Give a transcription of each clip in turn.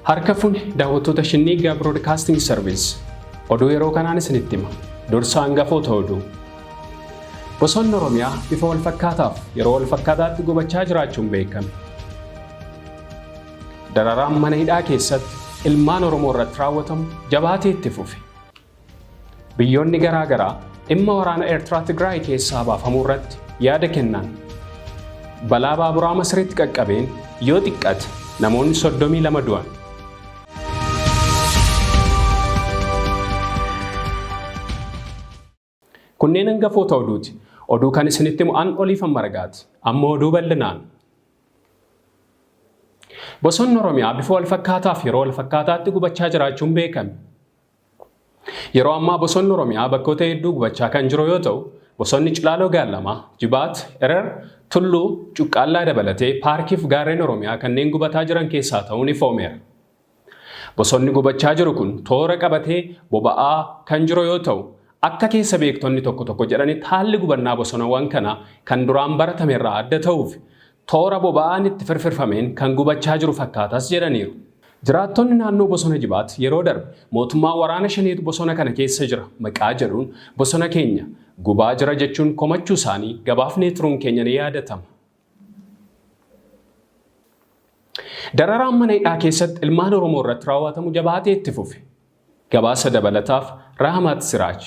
Harka fuune daawwattoota Shinniiggaa Broadcasting Service oduu yeroo kanaan isinitti hima. Dursa hangafoota oduu. Bosonni Oromiyaa bifa wal fakkaataaf yeroo wal fakkaataatti gubachaa jiraachuun beekame. Dararaan mana hidhaa keessatti ilmaan Oromoo irratti raawwatamu jabaatee itti fufe. Biyyoonni garaa garaa dhimma waraana Eertiraa Tigraay keessaa baafamuu irratti yaada kennan. Balaa baaburaa Masriitti qaqqabeen yoo xiqqate namoonni 32 du'an. Kunneen hangafoota oduuti. Oduu kan isinitti himu an Oliifan Maragaati. Amma oduu bal'inaan. Bosonni Oromiyaa bifa walfakkaataaf yeroo walfakkaataatti gubachaa jiraachuun beekame. Yeroo ammaa bosonni Oromiyaa bakkoota hedduu gubachaa kan jiru yoo ta'u, bosonni Cilaaloo Gaallamaa, Jibaat, Erer, Tulluu, Cuqqaallaa dabalatee paarkiif gaarreen Oromiyaa kanneen gubataa jiran keessaa ta'uun ifoomeera. Bosonni gubachaa jiru kun toora qabatee boba'aa kan jiru yoo ta'u, akka keessa beektonni tokko tokko jedhanitti haalli gubannaa bosonawwan kanaa kan duraan baratame irraa adda ta'uufi toora boba'aan itti firfirfameen kan gubachaa jiru fakkaatas jedhaniiru. Jiraattonni naannoo bosona Jibaat yeroo darbe mootummaan waraana shaneetu bosona kana keessa jira maqaa jedhuun bosona keenya gubaa jira jechuun komachuu isaanii gabaafnee turuun keenya ni yaadatama. Dararaan mana hidhaa keessatti ilmaan Oromoo irratti raawwatamu jabaatee itti fufe. Gabaasa dabalataaf Rahmat Siraaj.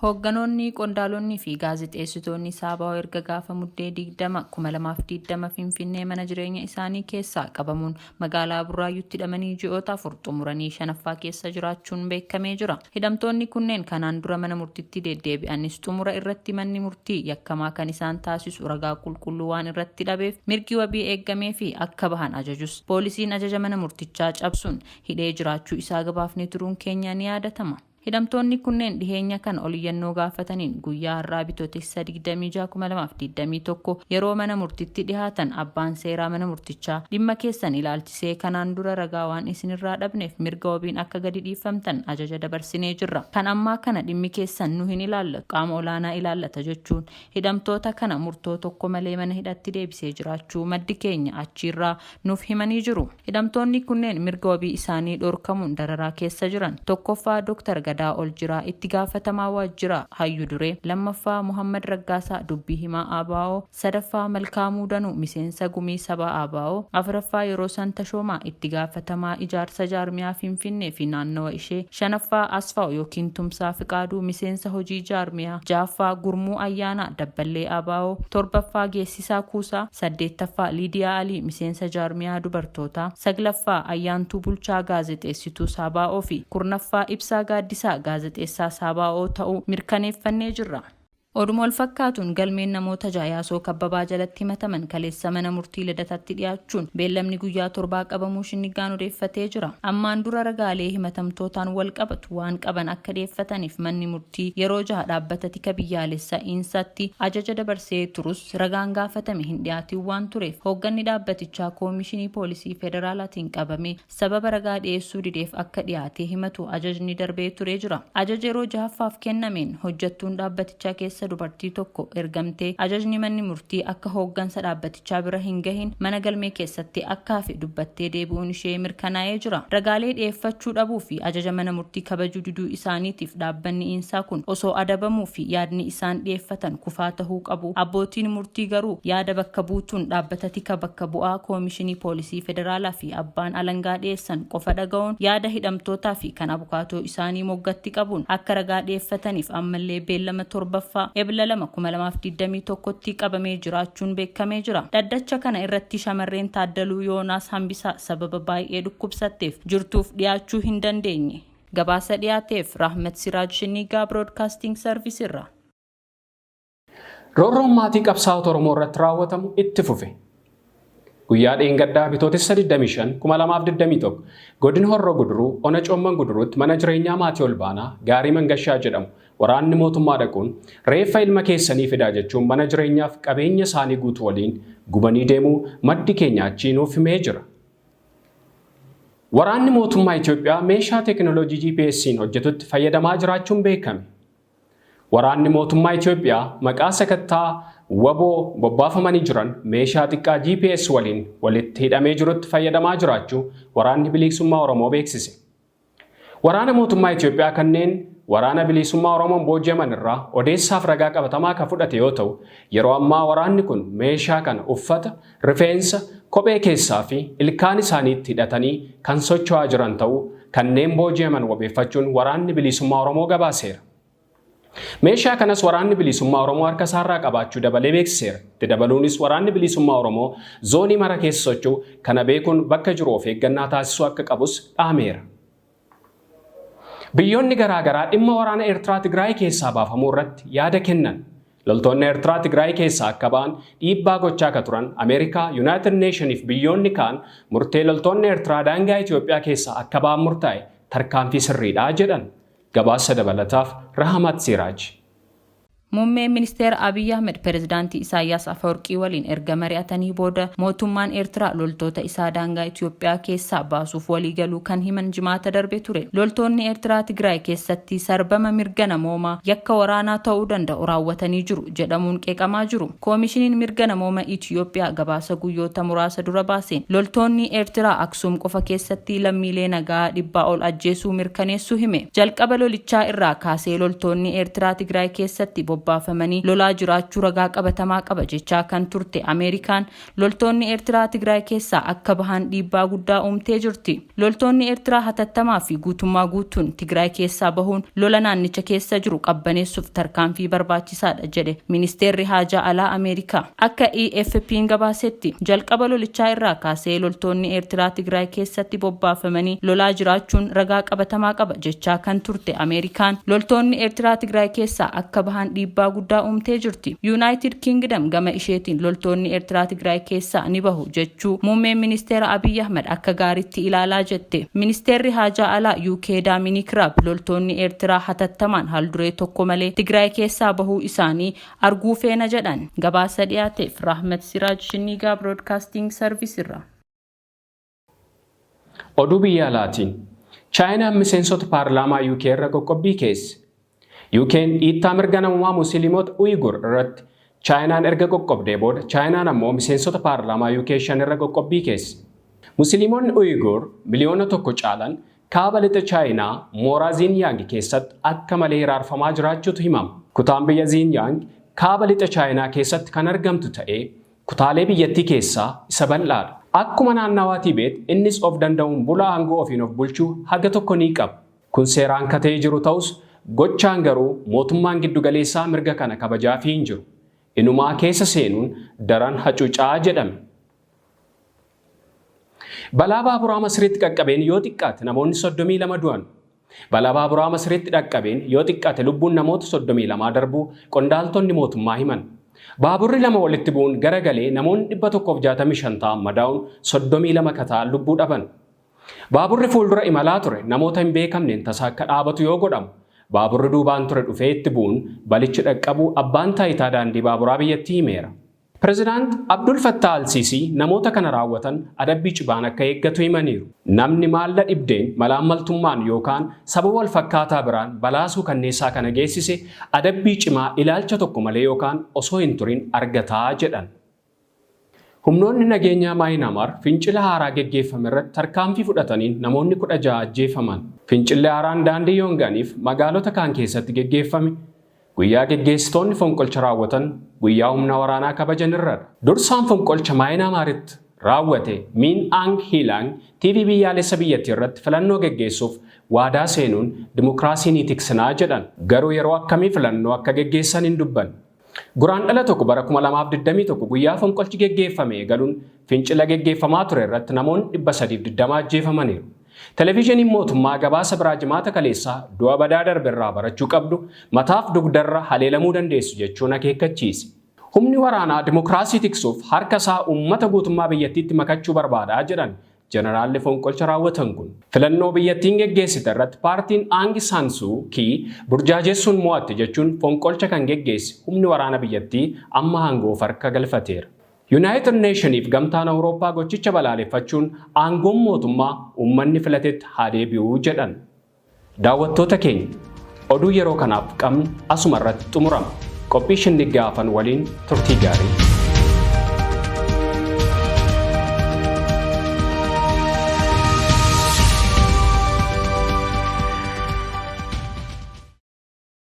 Hoogganoonni, qondaalonni fi gaazexeessitoonni Saabaawoo erga gaafa Muddee 20, 2020 Finfinnee mana jireenya isaanii keessaa qabamuun magaalaa Burraayyuutti hidhamanii ji'oota 4 xumuranii shanaffaa keessa jiraachuun beekamee jira. Hidhamtoonni kunneen kanaan dura mana murtitti deeddeebi'anis xumura irratti manni murtii yakkamaa kan isaan taasisu ragaa qulqulluu waan irratti dhabeef mirgi wabii eeggameefii akka bahan ajajus poolisiin ajaja mana murtichaa cabsuun hidhee jiraachuu isaa gabaafnee turuun keenya ni yaadatama. Hidhamtoonni kunneen dhiheenya kana oliyyannoo gaafataniin guyyaa har'aa Bitootessa 26,2021 yeroo mana murtitti dhihaatan abbaan seeraa mana murtichaa dhimma keessan ilaalchisee kanaan dura ragaa waan isinirraa dhabneef mirga wabiin akka gadi dhiifamtan ajaja dabarsinee jirra. Kan ammaa kana dhimmi keessan nu hin ilaallatu qaama olaanaa ilaallata jechuun hidhamtoota kana murtoo tokko malee mana hidhatti deebisee jiraachuu maddi keenya achiirraa nuuf himanii jiru. Hidhamtoonni kunneen mirga wabii isaanii dhorkamuun dararaa keessa jiran. 1ffaa Dr. Gadaa Oljiraa Itti Gaafatamaa Waajjira Hayyu Duree, 2ffaa Muhammad Raggaasaa Dubbii Himaa ABO, 3ffaa Malkaamuu Danuu Miseensa Gumii Sabaa ABO, 4ffaa Yeroosan Tashoomaa Itti Gaafatamaa Ijaarsa Jaarmiyaa Finfinnee fi Naannawa ishee, 5ffaa Asfaaw ykn Tumsaa Fiqaaduu Miseensa Hojii Jaarmiyaa, 6ffaa Gurmuu Ayyaanaa Dabballee ABO, 7ffaa Geessisaa Kuusaa, 8ffaa Liidiyaa Alii miseensa jaarmiyaa dubartootaa, 9ffaa Ayyaantuu Bulchaa gaazexeessituu Saabaa'oo fi 10ffaa Ibsaa Gaaddisaa gaazexeessaa Saabaa'oo ta'uu mirkaneeffannee jirra. Oduma walfakkaatuun galmeen namoota 6 Yaasoo Kabbabaa jalatti himataman kaleessa mana murtii Lidataatti dhiyaachuun beellamni guyyaa torbaa qabamuu Shinniggaan odeeffatee jira. Ammaan dura ragaalee himatamtootaan walqabatu waan qaban akka dhiyeeffataniif manni murtii yeroo jaha dhaabbata tika biyyaalessa insa tti ajaja dabarsee turus ragaan gaafatame hin dhiyaatiin waan tureef hoogganni dhaabbatichaa Koomishinii Poolisii Federaalaatiin qabamee sababa ragaa dhiyeessuu dideef akka dhiyaatee himatu ajajni darbee turee jira. Ajaja yeroo jahaffaaf kennameen hojjettuun dhaabbatichaa keessa dubartii tokko ergamtee ajajni manni murtii akka hooggansa dhaabbatichaa bira hin gahin mana galmee keessatti akka hafe dubbattee deebi'uun ishee mirkanaa'ee jira. Ragaalee dhiyeeffachuu dhabuu fi ajaja mana murtii kabajuu diduu isaaniitiif dhaabbanni Iinsaa kun osoo adabamuu fi yaadni isaan dhiyeeffatan kufaa tahuu qabu abbootiin murtii garuu yaada bakka buutuun dhaabbata tika bakka bu'aa Koomishinii Poolisii Federaalaa fi abbaan alangaa dhiyeessan qofa dhaga'uun yaada hidhamtootaa fi kan abukaatoo isaanii moggatti qabuun akka ragaa dhiyeeffataniif ammallee beellama 7ffaa Ebla 2, 2021tti qabamee jiraachuun beekamee jira. Dhaddacha kana irratti shamarreen Taaddaluu Yoonaas Hambisaa sababa baay'ee dhukkubsatteef jirtuuf dhiyaachuu hin dandeenye. Gabaasa dhiyaateef Rahmat Siraaj Shinniiggaa Broadcasting Service irraa. Roorroon maatii qabsaa'ota Oromoo irratti raawwatamu itti fufe. Guyyaa dheengaddaa Bitootessa 25, 2021 Godina Horroo Guduruu Ona Coomman Guduruutti mana jireenyaa maatii Olbaanaa Gaarii Mangashaa jedhamu waraanni mootummaa dhaquun reeffa ilma keessanii fidaa jechuun mana jireenyaaf qabeenya isaanii guutuu waliin gubanii deemuu maddi keenya achii nuuf himee jira. Waraanni mootummaa Itoophiyaa meeshaa teekinooloojii GPS'n hojjetutti fayyadamaa jiraachuun beekame. Waraanni mootummaa Itoophiyaa maqaa sakattaa WBO bobbaafamanii jiran meeshaa xiqqaa GPS waliin walitti hidhamee jirutti fayyadamaa jiraachuu Waraanni Bilisummaa Oromoo beeksise. Waraana mootummaa Itoophiyaa kanneen Waraana Bilisummaa Oromoon booji'aman irraa odeessaaf ragaa qabatamaa kan fudhate yoo ta'u, yeroo ammaa waraanni kun meeshaa kana uffata, rifeensa, kophee keessaa fi ilkaan isaaniitti hidhatanii kan socho'aa jiran ta'uu kanneen booji'aman wabeeffachuun Waraanni Bilisummaa Oromoo gabaaseera. Meeshaa kanas Waraanni Bilisummaa Oromoo harka isaarraa qabaachuu dabalee beeksiseera. Itti dabaluunis Waraanni Bilisummaa Oromoo zoonii mara keessa socho'u kana beekuun bakka jiru of eeggannaa taasisuu akka qabus dhaameera. Biyyoonni garaa garaa dhimma waraana Eertiraa Tigraay keessaa baafamuu irratti yaada kennan. Loltoonni Eertiraa Tigraay keessaa akka ba'an dhiibbaa gochaa akka turan Ameerikaa, Yunaayitid Neeshinii fi biyyoonni kaan murtee loltoonni Eertiraa daangaa Itoophiyaa keessaa akka ba'an murtaa'e tarkaanfii sirriidha jedhan. Gabaasa dabalataaf Rahamat Siraaj. Muummeen Ministeera Abiy Ahmed Pirezidaantii Isaayyaas Afawarqii waliin erga mari'atanii booda mootummaan Eertiraa loltoota isaa daangaa Itoophiyaa keessaa baasuuf waliigaluu kan himan Jimaata darbe ture. Loltoonni Eertiraa Tigraay keessatti sarbama mirga namoomaa yakka waraanaa ta'uu danda'u raawwatanii jiru jedhamuun qeeqamaa jiru. Koomishiniin mirga namooma Itoophiyaa gabaasa guyyoota muraasa dura baaseen loltoonni Eertiraa Aksuum qofa keessatti lammiilee nagaa dhibbaa ol ajjeesuu mirkaneessuu hime. Jalqaba lolichaa irraa kaasee loltoonni Eertiraa Tigraay keessatti bobbaafamanii lolaa jiraachuu ragaa qabatamaa qaba jechaa kan turte Ameerikaan loltoonni Eertiraa Tigraay keessaa akka bahan dhiibbaa guddaa uumtee jirti. Loltoonni Eertiraa hatattamaa fi guutummaa guutuun Tigraay keessaa bahuun lola naannicha keessa jiru qabbaneessuuf tarkaanfii barbaachisaadha jedhe Ministeerri Haajaa Alaa Ameerikaa. Akka AFP'n gabaasetti jalqaba lolichaa irraa kaasee loltoonni Eertiraa Tigraay keessatti bobbaafamanii lolaa jiraachuun ragaa qabatamaa qaba jechaa kan turte Ameerikaan loltoonni Eertiraa Tigraay keessaa akka bahan dhiibbaa guddaa uumtee jirti. Yuunaayitid Kingdam gama isheetiin loltoonni Eertiraa Tigraay keessaa ni bahu jechuu muummeen ministeera Abiy Ahmed akka gaariitti ilaalaa jette. Ministeerri Haajaa Alaa UK Daaminik Raab loltoonni Eertiraa hatattamaan haalduree tokko malee Tigraay keessaa bahuu isaanii arguu feena jedhan. Gabaasa dhiyaateef Rahmat Siraaj Shinniigaa Broadcasting Service irraa. Oduu biyya alaatiin Chaayinaan miseensota paarlaamaa UK irra qoqqobbii keesse. UK'n dhiittaa mirga namummaa Musliimota Uyghur irratti Chaayinaan erga qoqqobdee booda Chaayinaan ammoo miseensota paarlaamaa UK 5 irra qoqqobbii keesse. Musliimonni Uyghur 1 miliyoona caalan kaaba lixa Chaayinaa mooraa Xinjiang keessatti akka malee hiraarfamaa jiraachuutu himama. Kutaan biyya Xinjiang kaaba lixa Chaayinaa keessatti kan argamtu ta'ee kutaalee biyyattii keessaa isa bal'aadha. Akkuma naannawaa Tibeet innis of danda'uun bula aangoo ofiin of bulchuu haga tokko ni qaba. Kun seeraan katee jiru ta'us gochaan garuu mootummaan giddugaleessaa mirga kana kabajaafii hin jiru. Inumaa keessa seenuun daran hacuucaa jedhame. Balaa baaburaa Masriitti qaqqabeen yoo xiqqaate namoonni 32 du'an. Balaa baaburaa Masriitti dhaqqabeen yoo xiqqaate lubbuun namoota 32 darbuu qondaaltonni mootummaa himan. Baaburri lama walitti bu'uun garagalee namoonni 165 ta'an madaa'uun 32 kataa lubbuu dhaban. Baaburri fuuldura imalaa ture namoota hin beekamneen tasa akka dhaabatu yoo godhamu, baaburri duubaan ture dhufee itti bu'uun balichi dhaqqabuu abbaan taayitaa daandii baaburaa biyyattii himeera. Pirezidaant Abdul Fattah Al-Sisi namoota kana raawwatan adabbii cimaan akka eeggatu himaniiru. Namni maalla dhibdeen, malaammaltummaan yookaan sababa wal fakkaataa biraan balaa suukanneessaa kana geessise adabbii cimaa ilaalcha tokko malee yookaan osoo hin turin argataa jedhan. Humnoonni nageenyaa Maayinaamaar fincila haaraa geggeeffame irratti tarkaanfii fudhataniin namoonni 16 ajjeefaman. Fincilli haaraan daandii Yoongaaniif magaalota kaan keessatti geggeeffame guyyaa geggeessitoonni fonqolcha raawwatan guyyaa humna waraanaa kabajan irradha. Dursaan fonqolcha Maayinaamaaritti raawwate Miin Aang Hiilaang TV biyyaalessa biyyattii irratti filannoo geggeessuuf waadaa seenuun dimokiraasii ni tiksinaa jedhan. Garuu yeroo akkamii filannoo akka geggeessan hin dubbanne. Guraandhala 1 bara 2021 guyyaa fonqolchi geggeeffame eegaluun fincila geggeeffamaa ture irratti namoonni 320 ajjeefamaniiru. Televezyiiniin mootummaa gabaasa biraa Jimaata kaleessaa du'a badaa darbe irraa barachuu qabdu, mataaf dugdarra haleelamuu dandeessu jechuun akeekkachiise. Humni waraanaa dimokiraasii tiksuuf harka isaa uummata guutummaa biyyattiitti makachuu barbaadaa jedhan jeneraalli fonqolcha raawwatan kun. Filannoo biyyattiin geggeessite irratti paartiin Aang San Suu Kii burjaajessuun mo'atte jechuun fonqolcha kan geggeesse humni waraana biyyattii amma aangoo of harka galfateera. Yuunaayitid Neeshiniif gamtaan Awurooppaa gochicha balaaleffachuun aangoon mootummaa uummanni filatetti haa deebi'uu jedhan. Daawwattoota keenya, oduu yeroo kanaaf qabnu asuma irratti xumurama. Qophii shinniggee hafan waliin turtii gaarii.